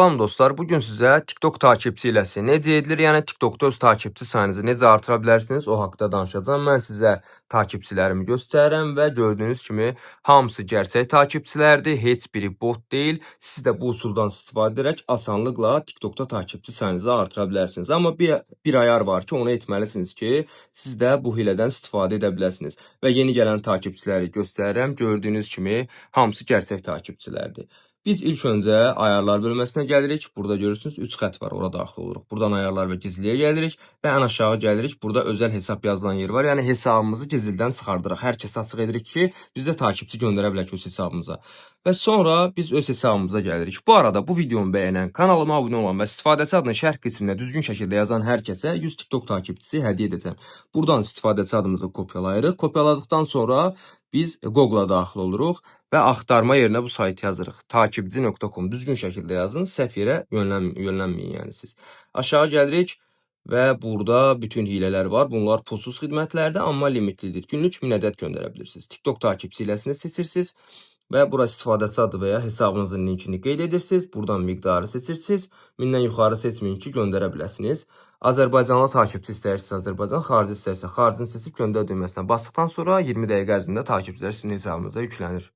Salam dostlar, bu gün sizə TikTok takipçi hiləsi necə edilir, yəni TikTokda öz takipçi sayınızı necə artıra bilərsiniz, o haqda danışacağam. Mən sizə takipçilərimi göstərirəm və gördüyünüz kimi hamısı gerçək takipçilərdir, heç biri bot deyil. Siz də bu usuldan istifadə edərək asanlıqla TikTokda takipçi sayınızı artıra bilərsiniz. Amma bir ayar var ki, onu etməlisiniz ki, siz də bu hilədən istifadə edə biləsiniz. Və yeni gələn takipçiləri göstərirəm. Gördüyünüz kimi hamısı gerçək takipçilərdir. Biz ilk öncə ayarlar bölməsinə gəlirik. Burada görürsünüz 3 xətt var, ora daxil oluruq. Buradan ayarlar və gizliyə gəlirik və ən aşağı gəlirik. Burada özəl hesab yazılan yer var. Yəni hesabımızı gizlidən çıxardırıq. Hər kəsə açıq edirik ki, biz də takipçi göndərə bilək öz hesabımıza. Və sonra biz öz hesabımıza gəlirik. Bu arada bu videomu bəyənən, kanalıma abunə olan və istifadəçi adını şərh qismində düzgün şəkildə yazan hər kəsə 100 TikTok takipçisi hədiyyə edəcəm. Buradan istifadəçi adımızı kopyalayırıq. Kopyaladıqdan sonra biz Google-a daxil oluruq və axtarma yerinə bu saytı yazırıq. Takipçi.com düzgün şəkildə yazın, səhv yerə yönlənməyin yəni siz. Aşağı gəlirik və burada bütün hilələr var. Bunlar pulsuz xidmətlərdir, amma limitlidir. Günlük 1000 ədəd göndərə bilirsiniz. TikTok takipçi hiləsini seçirsiniz və bura istifadəçi adı və ya hesabınızın linkini qeyd edirsiniz. Buradan miqdarı seçirsiniz. 1000-dən yuxarı seçməyin ki, göndərə biləsiniz. Azərbaycanlı takipçi istəyirsinizsə Azərbaycan, xarici istəyirsə xaricini seçib göndər düyməsinə basdıqdan sonra 20 dəqiqə ərzində takipçilər sizin hesabınıza yüklənir.